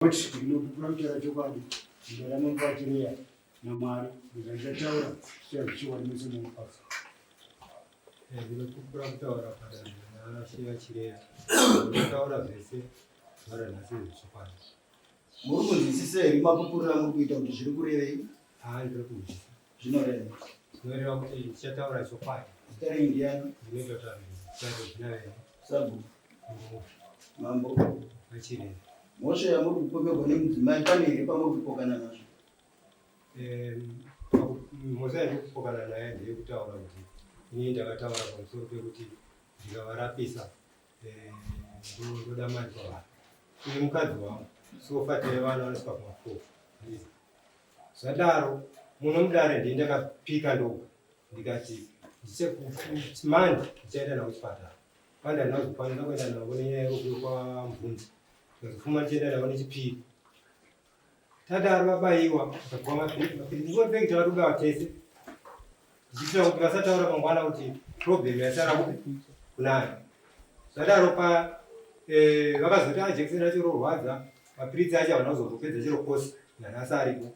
Kuti ndinopupura kutaura chokwadi, ndarama mupachireya naMwari, ndikachataura chichazvichiwa nemeso nemupasa. Ndinopupura kutaura padare naShe Vachireya, ndinotaura zvese zuva ranhasi zvechokwadi. Muri kunzwisisa here mapupuriro amuri kuita kuti zviri kurevei? Haa, ndiri kunzwisisa. Zvinoreva? Zvinoreva kuti ndichataura chokwadi. Zita renyu ndiani? Ndinoitwa Tariro Zina Sabhuku. Mambo. Vachireya. Mhosva yamuri kupomerwa nemudzimai pane here pamuri kupokana nazvo? Mhosva yandiri kupokana nayo ndeyekutaura kuti ini ndakataura pamusoro pekuti ndikavarapisa eh, ndoda mari kwavari. Uye mukadzi wangu sofa tine vana vanosvika kumafo. Zvadaro muno mudare ndini ndakapika ndoga ndikati mandi ndichaenda navo kuchipatara. Mandi handina kuzokwanisa kuenda navo nenyaya yerufu kwamvunzi. Ndikazofuma ndichienda navo nechipiri. Tadaro vabaiwa vakapiwa mapiritsi. Infact takatobayiwa tese tichiitira kuti vasataura mangwana kuti problem yasara kupi kunayo. Zvadaro pa eh, vakazoti ah, jekiseni racho rorwadza mapiritsi acho havana kuzozopedza chero kosi nanhasi aripo.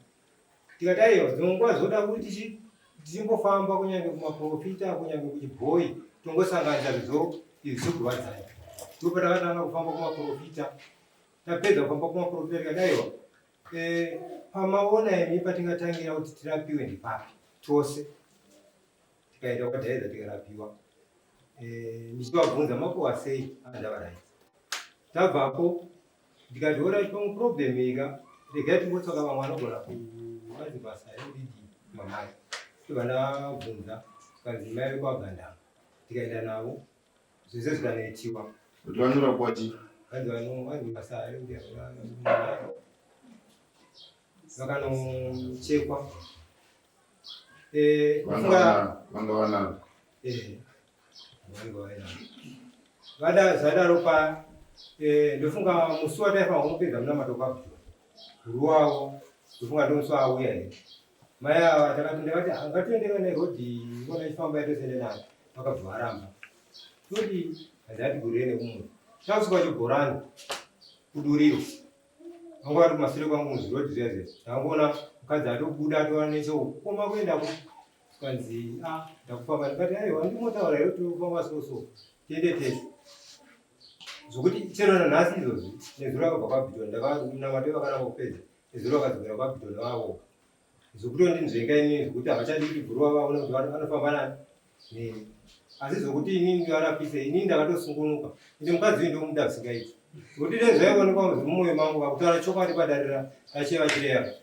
Tikati aiwa dzimwe nguva zvoda kuti tichimbofamba kunyange kumaprofita kunyange kuchibhoyi tongosanganisa zvizo izvi zvikurwadzai. Ndipo patakatanga kufamba kumaprofita tapedza kufamba kumaprofita tikati aiwa eh, pamaona imi patingatangira kuti tirapiwe ndipapi tose tikaenda kwadaidza tikarapiwa eh, ndichivabvunza makuwa sei andavaraidza tabvapo ndikati ora pamwe problem ika regai timbotsvaka vamwe vanogona kuvanzi basa rekudidi mamai tobva ndabvunza zvikanzi mai vekwagandanga tikaenda navo zvese zvikanoitiwa kuti vanorapwa chii vanzi vanzi basa rekuti vakanochekwa eh, vanga vanaro eh, vada zvadaro pa eh, ndofunga musi wataifanira kumupedza munamato kwabvura guru wavo ndofunga ndomusi waauya here mai ava takati ndakati ah, ngatiendeka nerodhi ivona ichifamba yatosende nayo vakabva varamba toti handati gurire nekumwe takusvika chibhorani kuduriro vanga vari kumasure kwangu muzvirodhi zviya zviya ndakangoona mukadzi atobuda atova nechokukoma kuenda ku zvikanzi a ah, ndakufamba ndikati aiwa ndimotaura here kuti ufamba so so tiende tese zvokuti chero nanhasi izvozvi nezuro akabva kwabhitoni ndakanamata vakaramba kupedza nezuro akadzokera kwabhitoni vavoga zvokuti ndinzvenga inini zvokuti havachadi kuti bhuruwa vaone kuti vanofamba nani neni asi zvokuti inini ndivarapise inini ndakatosungunuka ende mukadzi uyu ndomuda zvisingaiti zvokuti dai zvaionekwa mumwoyo mangu vakutaura chokwadi padarira racheva chireya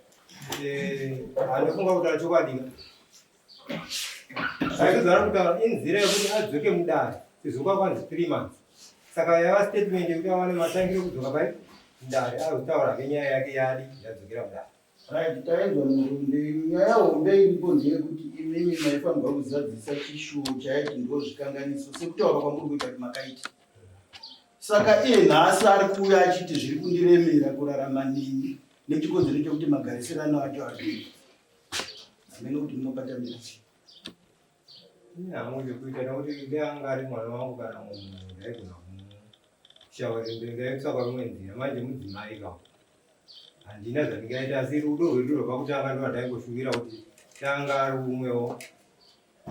eh, handifunga kutaura chokwadi aizozara kutaura inzira yekuti adzoke mudare sezvo kwakwanzi three months saka yava statement yekuti awane matangiro ekudzoka pai mudare azotaura ke nyaya yake yadi yadzokera mudare Right, tainzwa murume. Nyaya hombe iripo ndeyekuti imimi maifanirwa kuzadzisa chishuwo chaiti ndozvikanganiso sekutaura kwamuri kuita kuti makaita. Saka iye nhasi ari kuuya achiti zviri kundiremera kurarama nemi nechikonzero chekuti magarisirano acho azvii. Hameno kuti munobata mira sei. Ini hangu chekuita nekuti dai anga ari mwana wangu kana munhu ndaigona kumushaura ndaitsvaka imwe nzira manje mudzimai ka handina zvandingaita asi rudo rwedu rwepakutanga ndo rwandaingoshuvira kuti tanga ari umwewo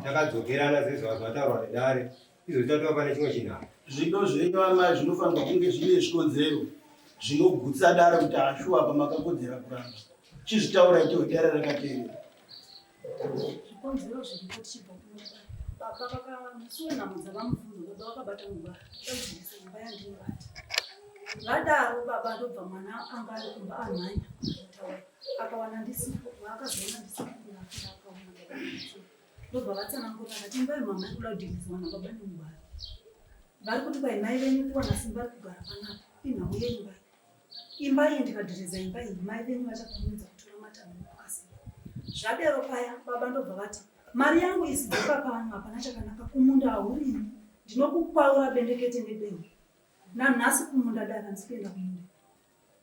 takadzokerana sezvazvataurwa nedare izvo tatova pane chimwe chinhamo Zvido zvenyu amai zvinofanirwa kunge zvine zvikonzero zvinogutsa dare kuti ashuwa apa makakodzera kuramba. Chizvitaurai tihwe dare rakateerera. Zvikonzero zviripo tichibva kuno baba vakamusi wenhamo dzavamubvunzo baba vakabata mugwara vaibvisa imba yandinovata vadaro baba ndobva mwana anga ari kumba amhanya kutaura akawana ndisipo vaakazoona ndisipo kunafira akaona baba ndobva vatsanangura vakati imba yemama ikuda kudhindiswa nababa nemugwara vari kuti kwai mai venyu kuwana simba rekugara panapa inhau yeimba Imba iyi ndikadhiriza imba iyi mai venyu vachakurumidza kutora matanho nekukasika. Zvadero paya baba ndobva vati mari yangu isi dzoka pano hapana chakanaka kumunda haurimi ndinokukwaura bendekete nedehwe. Nanhasi kumunda dai handisi kuenda kumunda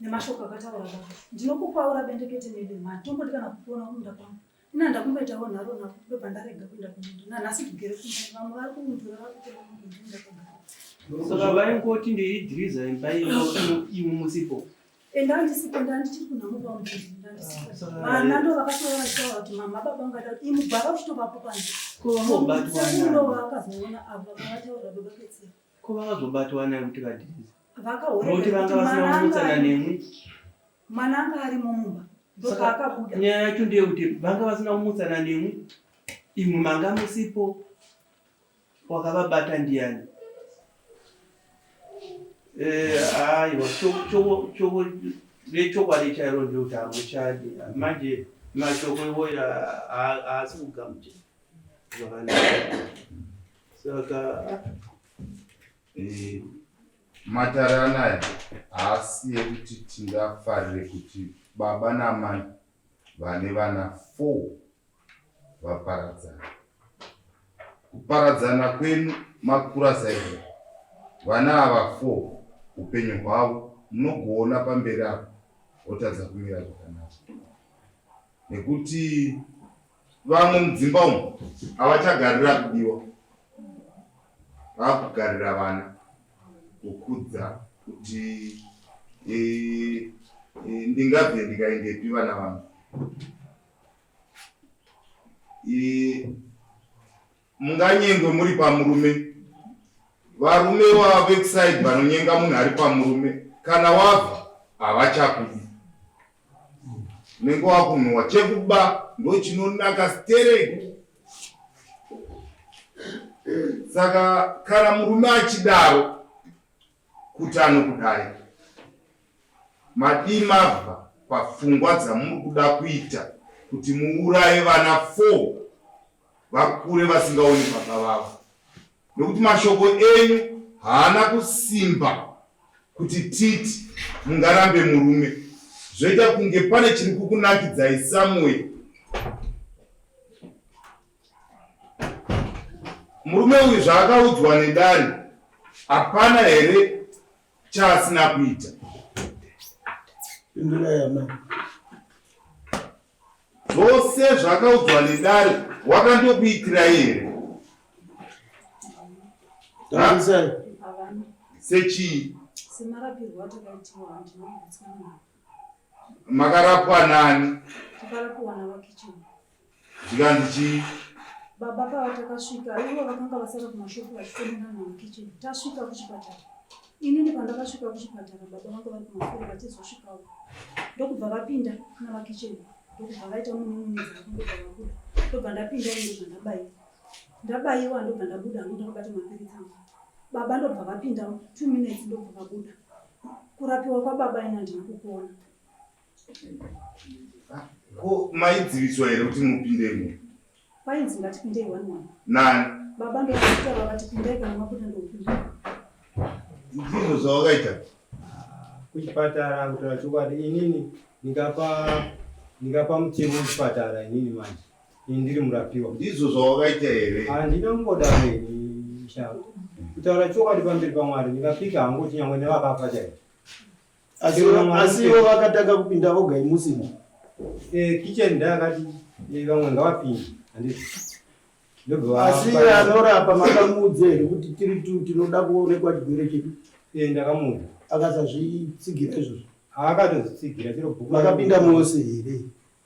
nemashoko akataura baba ndinokukwaura bendekete nedehwe handitombodi kana kukuona kumunda kwangu. Ini handakumboitawo nharo navo ndobva ndarega kuenda kumunda nanhasi ndigere kumba vamwe vari kumundura vari kutora mabindu ndakagara. Saka vaingoti ndidhiriza imba iyo imwe musipo. Ende andisipo, ndandichiri kunhamo kwamubvunzi, ndandisipo. Vana ndo vakatouya vachitaura kuti mama baba vangada kuti imugwara uchitovapo panze. Ko vakambobatwa Sekuru ndo nani? vakazoona avo vakavataurira baba Ketsera. Ko vakazobatwa nani kuti vadhiza? Vakahoreka Nokuti vanga kuti vasina mwana anga kumutsana nemwi. Mwana anga arimo mumba ndopaakabuda. Nyaya yacho ndeyekuti vanga vasina kumutsana nemwi, imwi manga musipo, wakavabata ndiyani? Eh, aiwa, vechokwadi chairo ndeyekuti hamuchadi. Manje mashoko iwoyo haasi kugamuchira zvakanaka. Saka Eh, matare anaya haasi ekuti tingafarire kuti baba namai vane vana 4 vaparadzana. Kuparadzana kwenyu makura saizvozvo, vana ava 4 upenyu hwavo munogoona pamberi apo votadza kumira zvakanaka nekuti Vamwe mudzimba umu havachagarira kudiwa, vakugarira vana kukudza kuti e, e, ndingabve ndikaendepi vana vangu. E, munganyengwe muri pamurume. Varume vavekusaidi vanonyenga munhu ari pamurume, kana wabva havachakudi. Unenge wakunhuwa chekuba ndochinonaka stereki. Saka kana murume achidaro kuti anokudai, madii mabva pafungwa dzamuri kuda kuita kuti muuraye vana 4 vakure vasingaoni baba vavo, nekuti mashoko enyu haana kusimba kuti titi mungarambe murume, zvoita kunge pane chiri kukunakidzai somewhere. Murume uyu zvaakaudzwa nedare hapana here chaasina kuita? Pindurai amai. Zvose zvakaudzwa nedare wakandokuitirai here? Tarisai. Havana. Sechii? Semarapirwo atakaitiwa handina kugutsikana navo. Makarapwa nani? Takarapiwa navakicheni. Zvikanzi chii? Baba pavatakasvika ivo vakanga vasara kumashopu vachifonerana navakicheni. Tasvika kuchipatara. Inini pandakasvika kuchipatara baba vanga vari kumashure vachizosvikawo. Ndokubva vapinda navakicheni. Ndokubva vaita munun'uni dzavo ndobva vabuda. Ndobva ndapinda ini ndobva ndabaiwa. Ndabaiwa ndobva ndabuda hangu ndakabata mapiritsi angu. Baba ndobva vapinda 2 minutes ndobva vabuda. Kurapiwa kwababa ini handina kukuona. Ko maidziviswa here kuti mupindemo? Kwainzi ngatipindei one one. Nani? Baba ndokutaura vakati pindai kana mabuda ndokupinda. Ndizvo zvawakaita? Kuchipatara kutaura chokwadi inini ndikapa mutemo kuchipatara inini manje. Ini ndiri murapiwa. Ndizvo zvawakaita here? Handina kumbodaro ini sha. Kutaura chokwadi pamberi paMwari ndingapika hangu kuti nyangwe nevakafa chaivo. Asi asi ivo vakatanga kupinda voga imusimo. Eh, kitchen ndakati eh, vamwe ngavapinde. Handiti. Ndobva Asi iye anorapa makamuudza here kuti tiri tu tinoda kuonekwa chigwere chedu? Eh, ndakamuudza. Akasazvitsigira izvozvo. Akatozvitsigira chero bhuku. Makapinda mose here?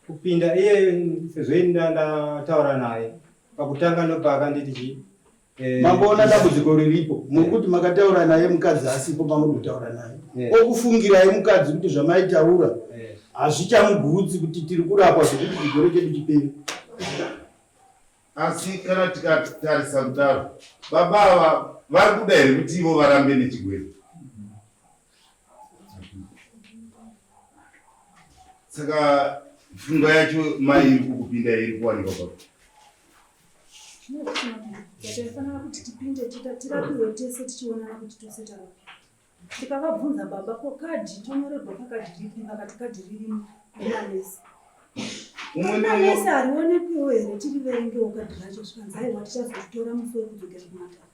Kupinda iye sezvo ini ndataura naye pakutanga ndobva akanditi chii Eh, Mamboona dambudziko riripo muri kuti makataura naye mukadzi asipo pamuri kutaura naye okufungirai mukadzi kuti zvamaitaura hazvichamugutsi kuti tiri kurapwa zvekuti chigwere chedu chipere. Asi kana tikatarisa kudaro, baba ava vari kuda here kuti ivo varambe nechigwere? Saka pfungwa yacho mai iri kukupinda iri kuwanikwa papi? Taifanira kuti tipinde tirapiwe tese tichionana kuti tose tarapiwa. Tikavabvunza baba ko kadhi tonyorerwa pakadhi ripi vakati kadhi ririmo remanesi. Manesi harionekwiwo here tiriverengewo kadhi racho zvikanzi aiwa tichazoritora musi wekudzokera kumatare.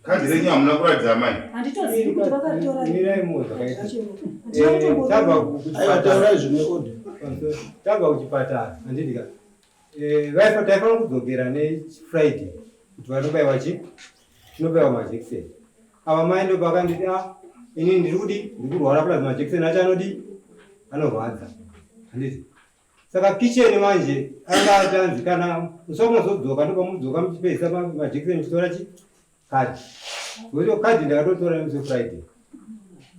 Kadhi renyu hamuna kuratidza amai? Handitozivi kuti vakaritora ripi. Mirai muwe zvakaita. Kadhi racho iroro. Eh, tabva Aiwa taurai zvine order. Tabva kuchipatara handiti ka? Eh, vaifa taifanira kudzokera nefriday kuti vanobaiwa chi tinobaiwa majekiseni. Ava mai ndopakanditi ah ini ndiri kudi ndiri kurwara plus majekiseni acho anodi. Anorwadza. Handiti? Saka kitchen manje anga atanzi kana musomozodzoka ndopamudzoka muchipedzisa majekiseni muchitora chi kadhi. Ngokuti kadhi ndakatotora nemusi weFriday.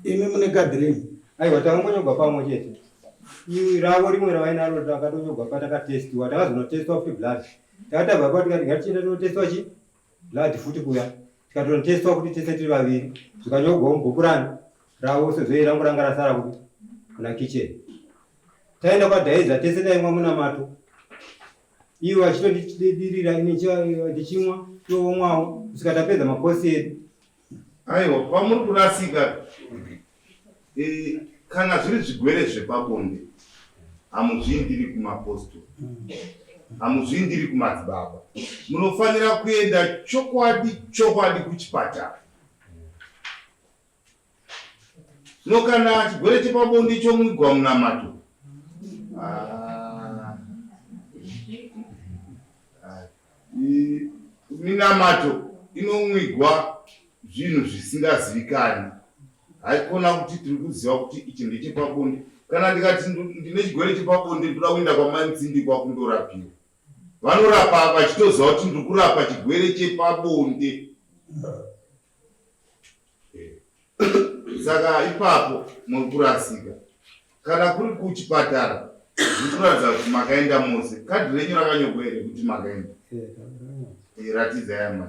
Imi mune kadhi renyu? Aiwa takangonyogwa pamwe chete. Ravo rimwe ravainaro takatonyogwa patakatestiwa takazonotestwa futi blood. Takatabva pa tikati ngatichienda tinotestwa chi blood futi kuya. Tikatonotestwa kuti tese tiri vaviri. Zvikanyogwawo mubhuku rani ravo sezvo iye rangu ranga rasara kupi kuna kitchen. Taenda kwadhaiza tese taimwa munamato. Ivo vachitondidirira ini ndichimwa ivo vomwawo kusvika tapedza makosi edu. Aiwa pamuri kurasika e, kana zviri zvigwere zvepabonde hamuzviindiri kumapostori hamuzviindiri kumadzibaba munofanira kuenda chokwadi chokwadi kuchipatara Zvino kana chigwere chepabonde chomwigwa munamato ah. Ah. Minamato inomwigwa zvinhu zvisingazivikani haikona kuti tiri kuziva kuti ichi ndechepabonde kana ndikati ndine chigwere chepabonde ndoda kuenda kwamaitsindikwa kundorapiwa vanorapa vachitoziva kuti ndiri kurapa chigwere chepabonde Saka ipapo muri kurasika. Kana kuri kuchipatara zviri kuratidza kuti makaenda mose. Kadhi renyu rakanyorwa here kuti makaenda? Eh, ratidzai amai.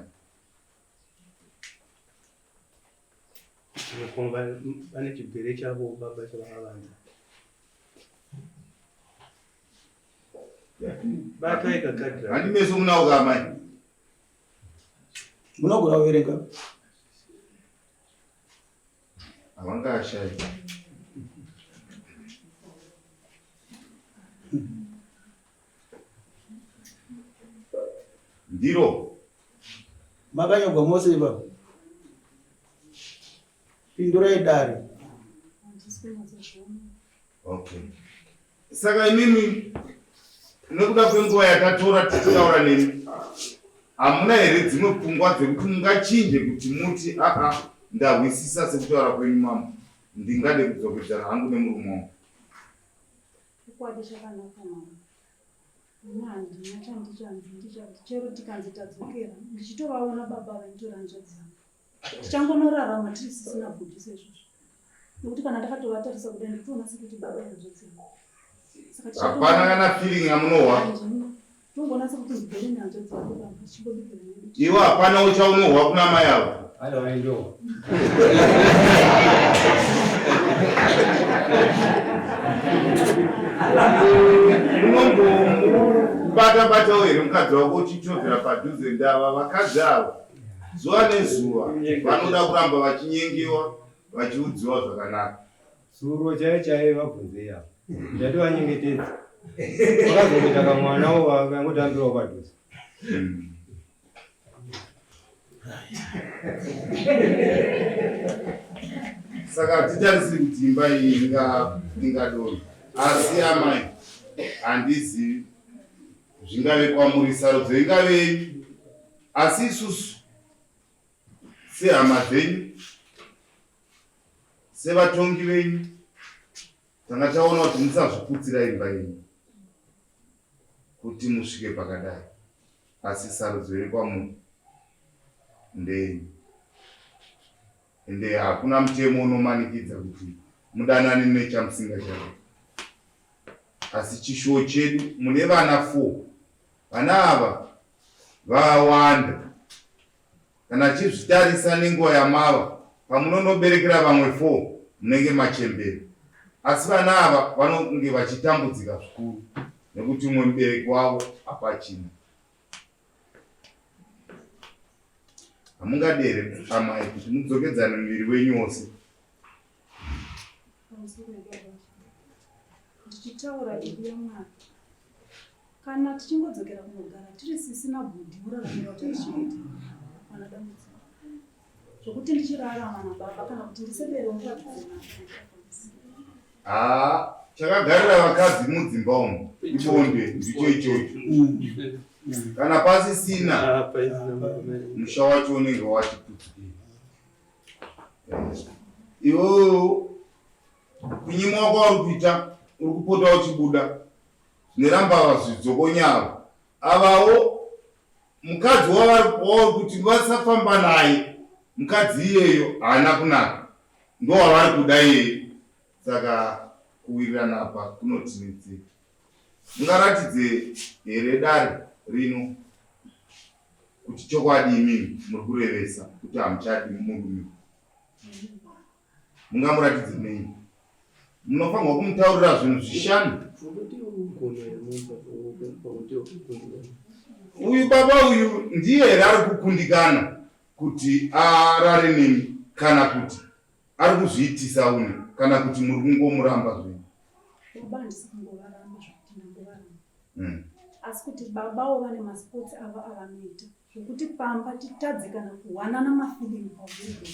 Vane chigwere chavo baba chavakavanza. Batai kakadhi. Handi meso munawo ka amai? Munogona kuverenga? Havangashayi. Ndiro. Makanyogwa mose ipapo. Pindurai dare. Okay. Saka imimi nekuda kwenguva yatatora tichitaura nemi hamuna here dzimwe pfungwa dzekuti mungachinje kuti muti aa ndahwisisa sekutaura kwenyu mambo ndingade kudzokedzana hangu nemurume wangu? Chokwadi chakanaka mama. Ini handina chandichanzi ndichati chero tikanzi tadzokera ndichitovaona baba vaitora hanzvadzi yangu. Tichangonorarama tiri sisi nabhudhi seizvozvo. Nekuti kana ndakatovatarisa kudai ndikutoona sekuti baba ihanzvadzi yangu. Saka Hapana kana feeling yamunohwa. Tongoona sekuti ndigere nehanzvadzi yangu pamba tichingobikira nedu. Iwe hapana uchaunohwa kuna mai avo. Aiwa indohwa. Unombomubata batawo here mukadzi wako uchichovhera padhuze ndava vakadzi ava zuva nezuva vanoda kuramba vachinyengewa vachiudziwa zvakanaka. Tsuro chaiyo chaiyo vabvunzei apa. Ndativanyengetedza. Vakazongoita kamwana wo vakangotambirawo padhuze. Saka hatitarisiri kuti imba iyi ingadonha asi amai handizivi zvingave kwamuri sarudzo ingave yenyu asi isusu sehama dzenyu sevatongi venyu tanga taona kuti musazviputsira imba yenyu kuti musvike pakadai asi sarudzo iri kwamuri ndeyenyu ende hakuna mutemo unomanikidza kuti mudanane nechamusingachadi asi chishuwo chedu mune vana 4 vana ava vawanda kana chizvitarisa nenguva yamava pamunonoberekera vamwe 4 munenge machembera asi vana ava vanonge vachitambudzika zvikuru nekuti umwe mubereki wavo hapachina hamungadi here amai kuti mudzokedzane muviri wenyu wose Ndichitaura idi yamwari kana tichingodzokera kunogara tiri sisi nabhudhi muraramiro wataichiita hapana dambudziko zvokuti ndichirarama nababa kana kuti ndiseberewo ndiratidze Haa chakagarira vakadzi mudzimba umu ibonde ndicho ichocho kana pasisina musha wacho unenge wati putukei iwewe kunyimwa kwauri kuita. uri kupota uchibuda neramba zvidzokonyavo avawo mukadzi wavari kuti vasafamba naye mukadzi iyeyo haana kunaka ndowavari kuda iyeyo saka kuwirirana apa kunotinetsei mungaratidze here dare rino kuti chokwadi imimi muri kurevesa kuti hamuchadi murume mungamuratidze nei munofanirwa kumutaurira zvinhu zvishanu uyu baba uyu ndiye here ari kukundikana kuti arare nemi kana kuti ari kuzviitisa une kana kuti muri kungomuramba zvenyu baba handisi kungovaramba zvekuti ndangovaramba mm. asi kuti babawo vane masports avo avanoita zvekuti pamba titadze kana kuwanana mafeeling pauviri kwedu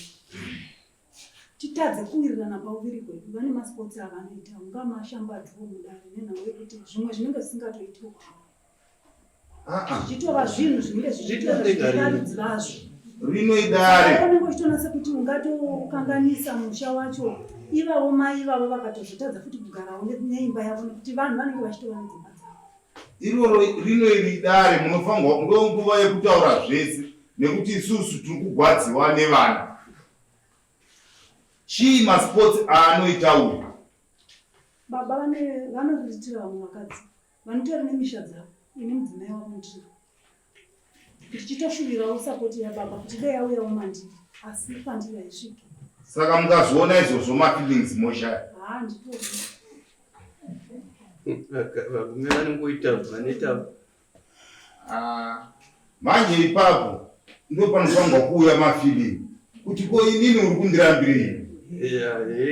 titadze kuwirirana pauviri kwedu vane masports avanoita ungamashambadhuwo mudare nenhau yekuti zvimwe zvinenge zvisingatoitiwo zvichitova zvinhu zvinenge zvichitovaridzi vazvo rino idare unenge uchitoona sekuti ungatokanganisa musha wacho ivavo mai ivavo vakatozotadza futi kugarawo neimba yavo nekuti vanhu vanenge vachitova nedzimba dzavo iroro rino iri idare munofanirwa ndonguva yekutaura zvese nekuti isusu tiri kugwadziwa nevana chii masports aanoita uyu baba vanoriritira vamwe vakadzi vanotori nemisha dzavo ini mudzimai wavo ndiri ndichitoshuvirawo sapoti yababa kuti dei auyawo mandiri asi pandiri haisviki saka mukazviona izvozvo mafeelings moshaya haa nditori varume vanongoita vanoita ah, manje ipapo ndo panofanirwa kuuya mafeeling kuti ko inini uri kundirambirei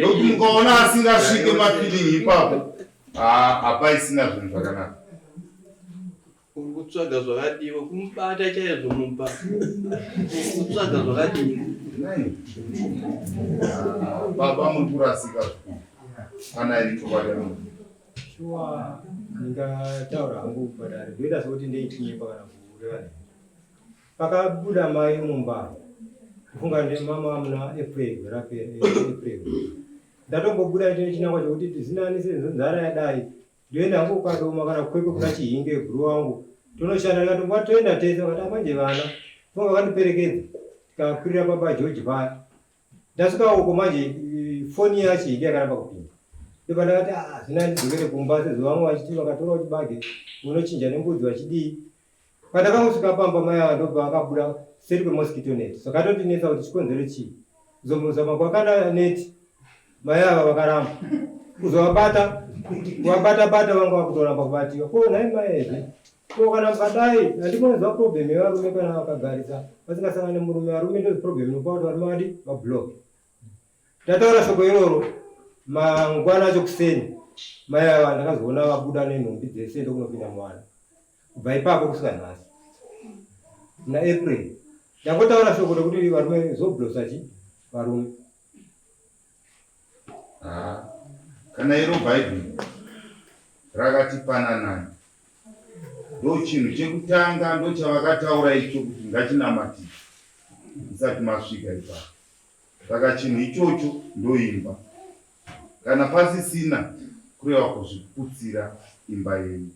nokuti mukaona asingasvike mafeeling ipapo ah, hapaisina zvinhu zvakanaka uri kutsvaga zvakadiwa kumubata chaizvo mumba kutsvaga zvakadii ah, baba muri kurasika zvikuru kana iri chokwadi Shuwa ndingataura hangu padare ndoita sekuti ndeitinyepa kana kureva nhema. Pakabuda mai mumba kufunga ndemama muna April rapera April. Ndatombobuda ndine chinangwa chekuti tizinani sezvo nzara yadai ndoenda hangu kukadoma kana kukwekwe kuna Chihinge bro wangu tonoshanda ndikatomboa toenda tese vakati manje vana funga vakandiperekedza tikakwirira baba George paya Ndasvika uko manje foni yacho iyi yakaramba kupinda. Ndobva ndakati ah zvina ndidzokere kumba sezvo vamwe vachiti vakatora chibage unochinja nembudzi vachidii. Pandakangosvika pamba mai ava ndobva vakabuda seri kwemosquito net. Zvakatondinetsa kuti chikonzero chii. Kuzomuzama kwakanda net mai ava vakaramba. Kuzovabata kuvabata bata vanga vakutoramba kubatiwa. Ko nhai mai here? Ko kana mukadai handimoziva problem yevarume kana vakagarisa vasingasangane murume varume ndo problem inopa kuti varume vadi vablock. Ndataura shoko iroro mangwana acho kuseni mai ava ndakazoona vabuda nenhumbi dzese ndokunopinda mwana kubva ipapo kusvika nhasi muna April ndangotaura shoko rekuti varume zoblosa chi varume Ah, kana iro bhaibheri rakati pananani ndo chinhu chekutanga ndochavakataura icho kuti ngachinamatike musati masvika ipapo saka chinhu ichocho ndoimba kana pasisina kureva kuzviputsira imba yenyu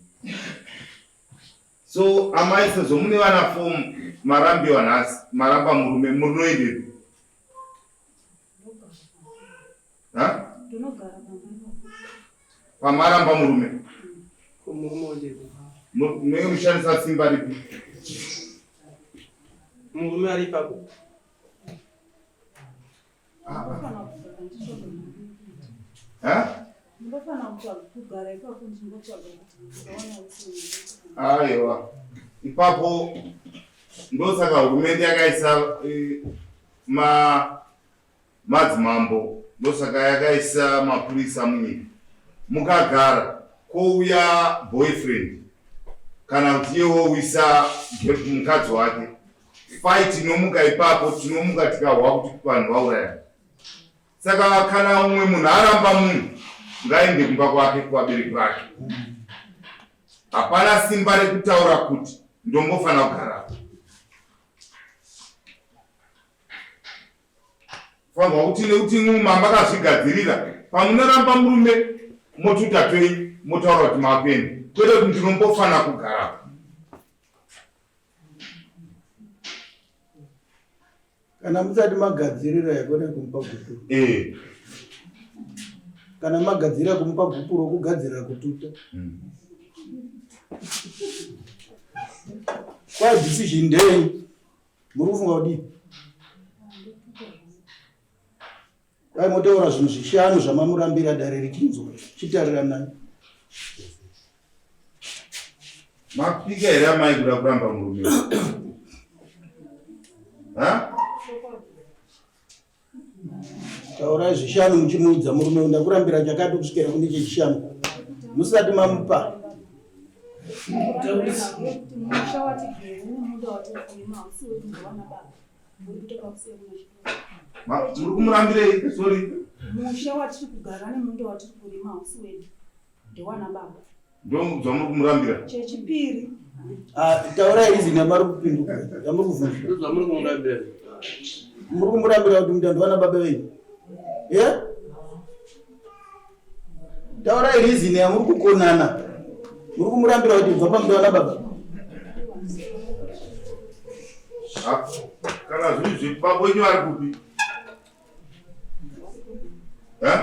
so amai sezvo mune vana fomu marambiwa nhasi maramba murume murinoendepi Pamaramba murume. Munenge mushandisa simba ripi? Murume ari ipapo. Aiwa. Ipapo ndosaka hurumende yakaisa eh, ma madzimambo ndosaka yakaisa mapurisa munyika mukagara kouya boyfriend kana kuti iye wowisa mukadzi wake fight inomuka ipapo tinomuka tikahwa kuti vanhu vauraya saka kana umwe munhu aramba munhu ngaende kumba kwake kuvabereki vake hapana simba rekutaura kuti ndombofanira kugarapo Fanirwa kuti nekuti imwe makazvigadzirira pamunoramba murume Motuta twenyu motaura kuti makuenda, kwete kuti ndinombofana kugarapo. Kana musati magadzirira yakona kumupa gupuro. Eh. Kana magadzirira kumupa gupuro kugadzirira kututa. Kwa decision ndeyenyu. Muri kufunga kudii? Dai motaura zvinhu zvishanu zvamamurambira dare richinzwa. Chitariranai. Mapika here amai kuda kuramba murume? Ha? Taurai zvishanu muchimuudza murume uyu ndakurambira chakati kusvikira kune chechishanu. Musati mamupa. Musha watigere nemunda watiri kurima hausi wedu ndewana baba. Muri kutoka kusiya kuna chikoro. Muri kumurambirei? Sorry. Musha watiri kugara nemunda watiri kurima hausi wedu ndewana baba. Ndozvamuri kumurambira. Chechipiri. Ah, taurai reason yamari kupinduka yamuri kuvhunza. Ndozvamuri kumurambira. Muri kumurambira kuti munda ndewana baba venyu. Yeah? Taurai reason yamuri kukonana. Muri kumurambira kuti bva pamunda wana baba. Ah, kana zviri zvebaba wenyu ari kupi? Eh?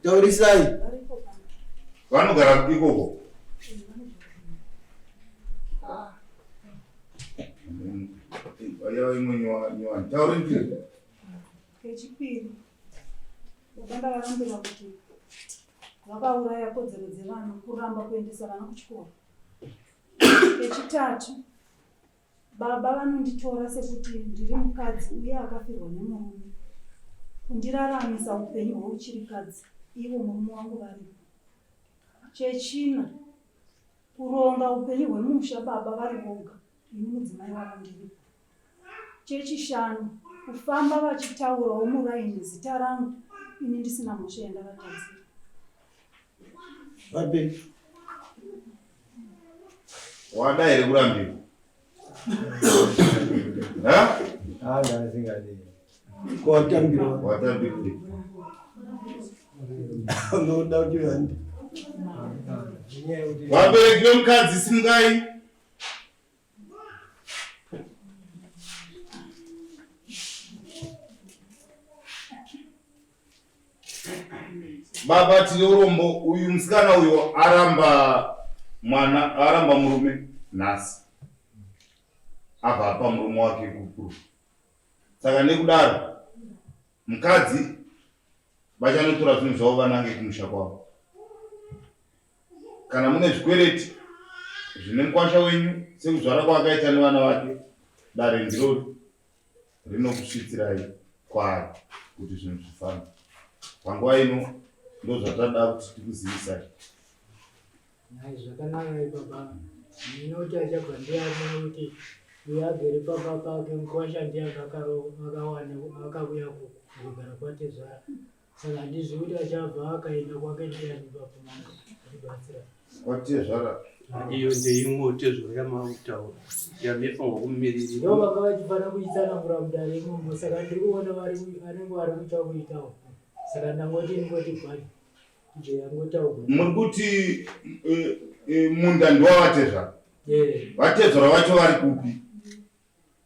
Taurisai. Vanogara kupi ikoko? Vaya imwe nyowani. Tauri ndiri. Kechipiri. Baba ndavarambira kuti vakauraya kodzero dzevana kuramba kuendesa vana kuchikoro. Kechitatu, baba vanonditora sekuti ndiri mukadzi uye akafirwa nemurume, kundiraramisa upenyu hweuchirikadzi ivo murume wangu varipo. Chechina, kuronga upenyu hwemusha baba vari voga ini mudzimai wavo ndiripo. Chechishanu, kufamba vachitaurawo muraini zita rangu ini ndisina mhosva yandavatadzira. Vape. Wada here kurambiwa? Ha? Ah, ndasingadi. Ko watambirwa. Watambirwa. Unoda kuti handi. Nenyaya yekuti Vabereki vemukadzi simukai. Baba tine urombo, uyu musikana uyo aramba mwana, aramba murume nhasi, abva apa murume wake gupuro. Saka nekudaro mukadzi vachanotora zvinhu zvavo vanange kumusha kwavo. Kana mune zvikwereti zvine mukwasha wenyu sekuzvara kwaakaita nevana vake, dare ndiro rinokusvitsirai kwaari kuti zvinhu zvifambe. Panguva ino ndozvatada kuti tikuzivisai. Nhai zvakanaka baba ndinoti achabva ndiani nekuti uyo agere pamba pake mukwasha ndiye akawana akauya kugara kwatezvara saka handizivi kuti achabva akaenda kwake ndiani baba mandibatsira Kwatezvara Iyo ndeimwe tezvara yamaakutaura yamefanirwa kumiririra. ndo vanga vachifanira kuitsanangura mudare imomo saka ndiri kuona vanenge vari kuita kuitawo saka ndangoti ingoti bhai Muri kuti eh, eh, munda ndowavatezvara? Vatezvara vacho vari kupi?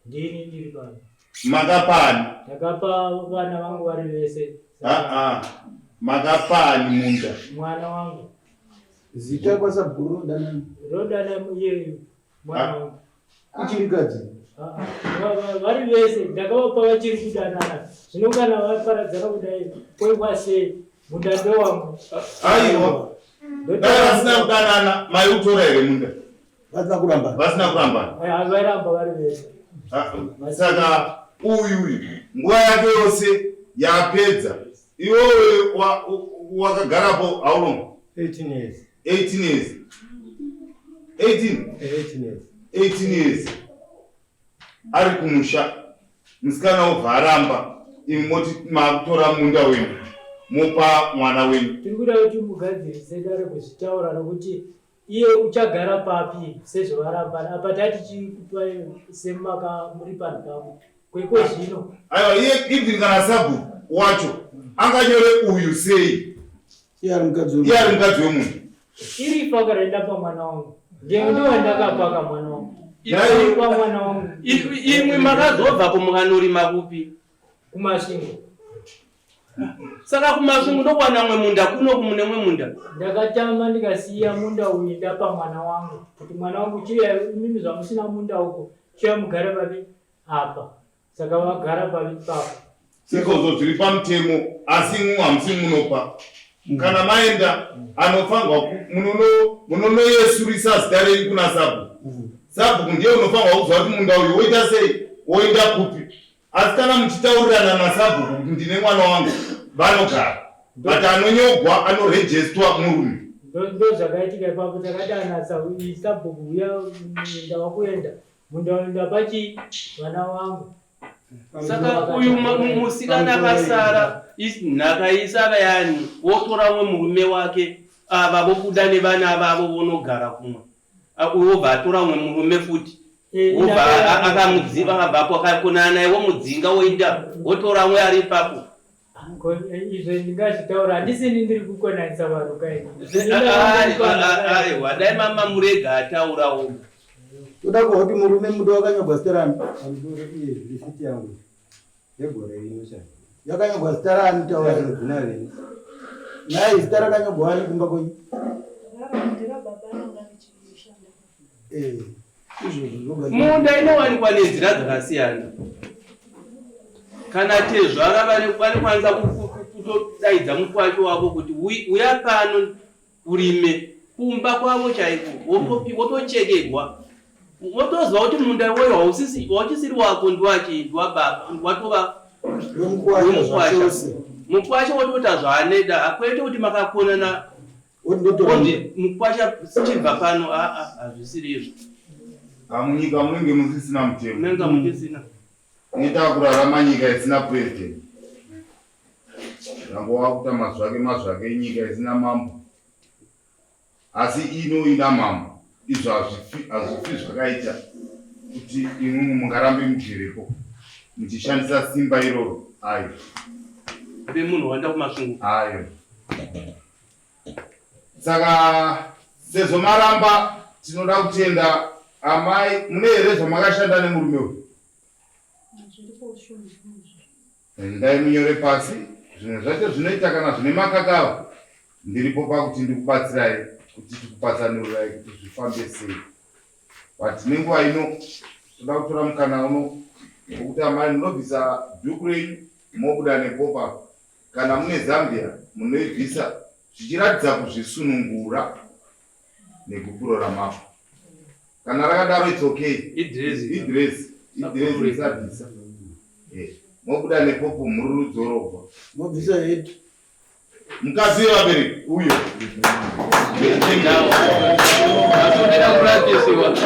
Ndini ndiri pano. Makapani? Ndakapa vana vangu vari vese. Ah ah. Makapani munda? Mwana wangu. Zita kwasabhuru rodana. Rodana iyeyu mwana wangu. Ichirikadzi. Ah, ah. Vari vese ndakavapa vachiri kudanana. Zvino kana vaparadzana kudai koikwa sei? Munda ndowangu. Aiwa. Dai vasina kudanana maiutora here munda? Vasina kurambana. Vasina kurambana. Vairamba vari vese. Ah, saka uyu uyu nguva yake yose yapedza. Iwewe wakagarapo how long? 18 years. 18 years. 18? 18 years. 18 years. Ari kumusha. Musikana wobva aramba. Imi moti makutora munda wenyu. Mopa mwana wenyu. Tiri kuda kuti mugadzirise dare kuzvitaura nokuti iye uchagara papi sezvavarambana apa tatichikupa semaka muri panhu pamwe kweko zvino. Aiwa iye even kana sabhuku wacho anganyore uyu sei? Iye ari mukadzi Iye ari mukadzi wemunhu. Iri paka raindapa mwana wangu. Ndiye ndiwo ndakapaka mwana wangu. Ipa mwana wangu. Imwi makazobva kumukanorima kupi? Kumasvingo. Saka kumasvingo ndokwana mwe munda kuno kumune mwe munda. Ndakatama ndikasiya munda uyu ndapa mwana wangu kuti mwana wangu chiya imimi zvamusina munda uko chiya mugare papi apa. Saka vagara papi papo. Izvozvo zviri pamutemo asi imwi hamusi munopa. Kana maenda anofanirwa munonoyesurisa zita renyu kuna sabhuku. Sabhuku ndiye unofanirwa kuziva kuti munda uyu woita sei woenda kupi. Asi kana muchitaurirana nasabhuku kuti ndine mwana wangu vanogara but anonyogwa anorejestwa murume. Ndo zvakaitika ipapo takadana sabhuku uya ndava kuenda munda ndapachi vana vangu. Saka uyu musikana akasara nhaka isara yani wotora umwe murume wake ava vobuda nevana vavo vonogara kumwe uyu wobva atora umwe murume futi eh, wobva akamudziva akabvapo akakonana naye womudzinga woenda wotora umwe ari ipapo eh, izvo ndingazvitaura handisini ndiri kukonanisa vanhu kaini aiwa dai mama murega ataura oga toda kuva kuti murume mudo wakanyogwa zita rani risiti yangu yegore rino chai yakanyogwa zita rani taura nhai zita rakanyogwa wani kumba kwenyu eh, munda inowanikwa nenzira dzakasiyana kana tezvara vanokwanisa kutodaidza mukwasho wavo kuti uya pano urime kumba kwavo chaiko wotochekegwa wotoziva kuti munda iwoyo hauchisiri wako ndiwachi ndiwababa watova wemukwasha mukwasha wotoita zvaanoda kwete kuti makakonana oti mukwasha chibva pano aa hazvisiri izvo munyika munenge musisina mutemo munenge muchisina Inoita kurarama nyika isina president. Rango wakuta mazvake mazvake nyika isina mambo. Asi ino ina mambo. Izvo hazvifi hazvifi zvakaita kuti imwimwi mungarambe mugerepo muchishandisa simba iroro. Ayo. Vemunhu wanda kumasvingo. Ayo. Saka sezvo maramba tinoda kutenda amai mune here zvamakashanda nemurume uyu? Endai munyore pasi zvimwe zvacho zvinoita kana zvine makakava ndiripo pakuti ndikubatsirai kuti tikupatsanurirai kuti zvifambe sei but nenguva ino toda kutora mukana uno wekuti amai munobvisa dhuku renyu mobuda nepopa Kana mune Zambia munoibvisa zvichiratidza kuzvisunungura negupuro ramambo. Kana rakadaro it's okay. Idrezi. Idrezi. Idrezi musabvisa. Eh, mobuda nepopo mhururu dzorogwa. Mobvisa heti. Mukadzi wevabereki uyo. Asodera kurapisiwa.